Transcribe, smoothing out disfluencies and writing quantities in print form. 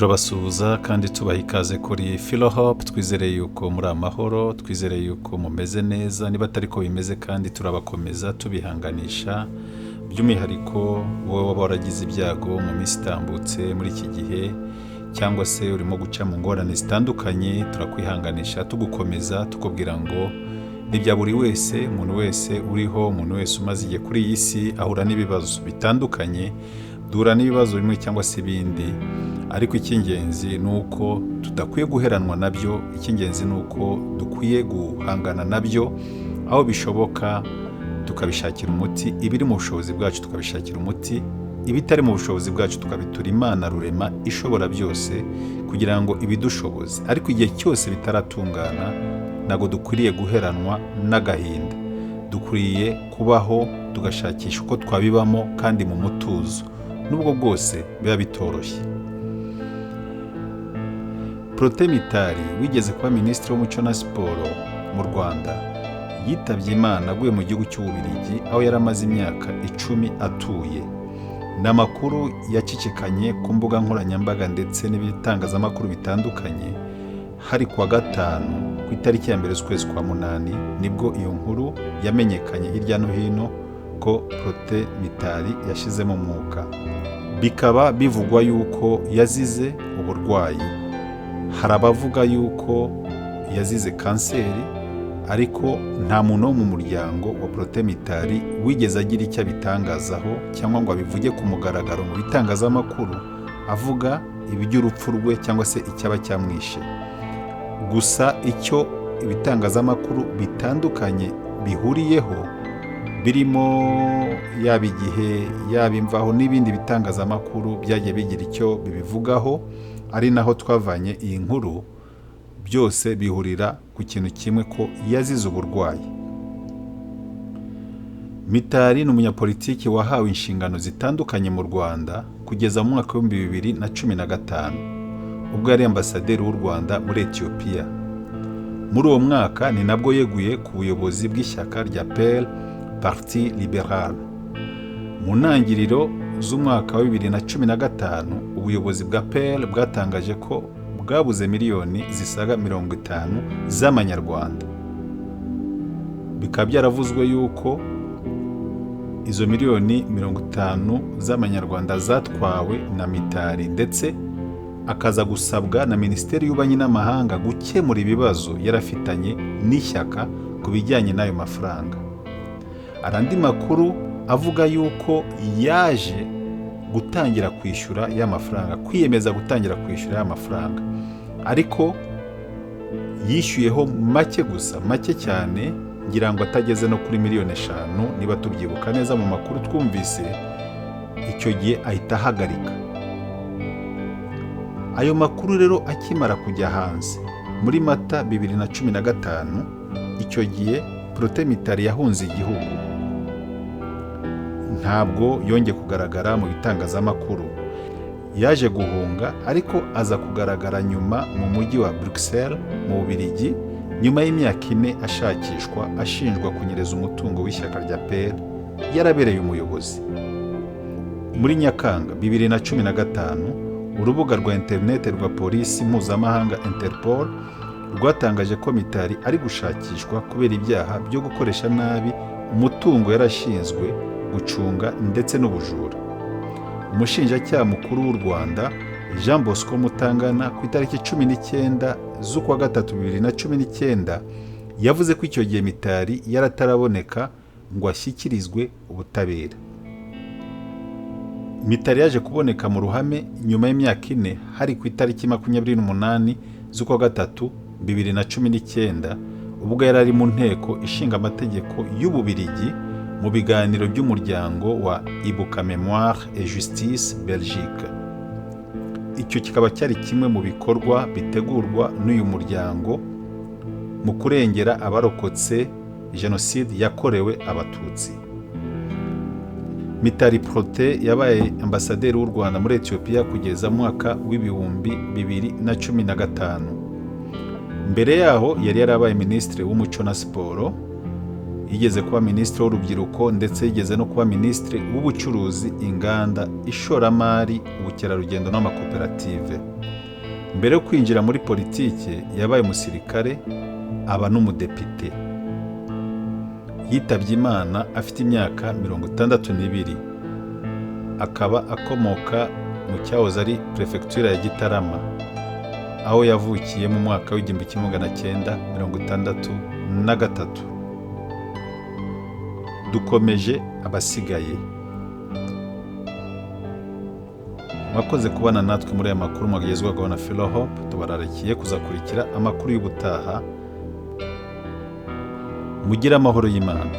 Turabasuhuza kandi tubaha ikaze kuri Philohope. Twizere yuko muri amahoro, twizere yuko mumeze neza. Niba atari ko bimeze kandi, turabakomeza tubihanganisha, by'umwihariko wowe waba waragize ibyago mu minsi itambutse, muri iki gihe, cyangwa se urimo guca mu ngorane zitandukanye. Turakwihanganisha, tugukomeza, tukubwira ngo ni ibya buri wese. Umuntu wese uriho, umuntu wese umaze igihe kuri iyi si ahura n'ibibazo bitandukanye. Duhura n'ibibazo bimwe cyangwa se ibindi, ariko icy'ingenzi ni uko tudakwiye guheranwa nabyo. Icy'ingenzi ni uko dukwiye guhangana nabyo aho bishoboka, tukabishakira umuti. Ibiri mu bushobozi bwacu tukabishakira umuti, ibitari mu bushobozi bwacu tukabitura Imana Rurema ishobora byose kugira ngo ibidushoboze. Ariko igihe cyose bitaratungana, ntabwo dukwiriye guheranwa n'agahinda. Dukwiriye kubaho, tugashakisha uko twabibamo kandi mu mutuzo, nubwo bwose biba bitoroshye. Protais Mitali wigeze kuba Minisitiri w'Umuco na Siporo mu Rwanda yitabye Imana aguye mu gihugu cy'Ububiligi, aho yari amaze imyaka 10 atuye. Ni amakuru yacicikanye ku mbuga nkoranyambaga ndetse n'ibitangazamakuru bitandukanye. Hari kuwa gatanu, ku itariki ya 1 z'ukwezi kwa munani, nibwo iyo nkuru yamenyekanye hirya no hino ko Protais Mitali yashizemo umwuka. Bikaba bivugwa yuko yazize uburwayi. Hari abavuga yuko yazize kanseri, ariko nta muntu wo mu muryango wa Protais Mitali wigeze agira icyo abitangazaho cyangwa ngo abivuge ku mugaragaro mu bitangazamakuru, avuga iby'urupfu rwe cyangwa se icyaba cyamwishe. Gusa icyo ibitangazamakuru bitandukanye bihuriyeho, birimo yaba Igihe, yaba Imvaho n'ibindi bitangazamakuru byagiye bigira icyo bibivugaho, ari naho twavanye iyi nkuru, byose bihurira ku kintu kimwe, ko yazize uburwayi. Mitali ni umunyapolitiki wahawe inshingano zitandukanye mu Rwanda kugeza mu mwaka w'2015, ubwo yari ambasaderi w'u Rwanda muri Etiyopiya. Muri uwo mwaka ni nabwo yeguye ku buyobozi bw'ishyaka rya PL, Parti Libéral. Mu ntangiriro z'umwaka wa 2015, ubuyobozi bwa PL bwatangaje ko bwabuze miliyoni zisaga 50 z'amanyarwanda. Bikaba byaravuzwe yuko izo miliyoni 50 z'amanyarwanda zatwawe na Mitali, ndetse akaza gusabwa na Minisiteri y'Ububanyi n'Amahanga gukemura ibibazo yari afitanye n'ishyaka ku bijyanye n'ayo mafaranga. Hari andi makuru avuga yuko yaje gutangira kwishyura ya mafaranga, kwiyemeza gutangira kwishyura ya mafaranga, ariko yishyuyeho make gusa, make cyane, ngira ngo atageze no kuri miliyoni 5 niba tubyibuka neza mu makuru twumvise icyo gihe, ahita ahagarika. Ayo makuru rero akimara kujya hanze muri Mata 2015, icyo gihe Protais Mitali yahunze igihugu, ntabwo yongeye kugaragara mu bitangazamakuru. Yaje guhunga, ariko aza kugaragara nyuma mu mujyi wa Bruxelles mu Bubiligi, nyuma y'imyaka 4 ashakishwa, ashinjwa kunyereza umutungo w'ishyaka rya PL yarabereye umuyobozi. Muri Nyakanga 2015, urubuga rwa interineti rwa polisi mpuzamahanga Interpol rwatangaje ko Mitali ari gushakishwa kubera ibyaha byo gukoresha nabi umutungo yarashinzwe gucunga ndetse n'ubujura. Umushinjacyaha mukuru w'u Rwanda Jean Bosco Mutangana, ku itariki 19 z'ukwa gatatu 2019, yavuze ko icyo gihe Mitali yarataraboneka ngo ashyikirizwe ubutabera. Mitali yaje kuboneka mu ruhame nyuma y'imyaka 4, hari ku itariki 28 z'ukwa gatatu 2019, ubwo yari ari mu Nteko Ishinga Amategeko y'Ububiligi mu biganiro by'umuryango wa Ibuka Mémoire et Justice Belgique. Icyo kikaba cyari kimwe mu bikorwa bitegurwa n'uyu muryango mu kurengera abarokotse jenoside yakorewe Abatutsi. Mitali Protais yabaye ambasaderi w'u Rwanda muri Etiyopiya kugeza mu mwaka w'2015. Mbere yaho yari yarabaye Minisitiri w'Umuco na Siporo, yigeze kuba Minisitiri w'Urubyiruko, ndetse yigeze no kuba Minisitiri w'Ubucuruzi, Inganda, Ishoramari, Ubukerarugendo n'Amakoperative. Mbere yo kwinjira muri politiki yabaye umusirikare, aba n'umudepite. Yitabye Imana afite imyaka 62, akaba akomoka mu cyahoze ari Perefegitura ya Gitarama, aho yavukiye mu mwaka w'1963. Dukomeje abasigaye. Mwakoze kubana natwe muri aya makuru mwagezwagaho na Philo Hope. Tubararikiye kuzakurikira amakuru y'ubutaha. Mugire amahoro y'Imana.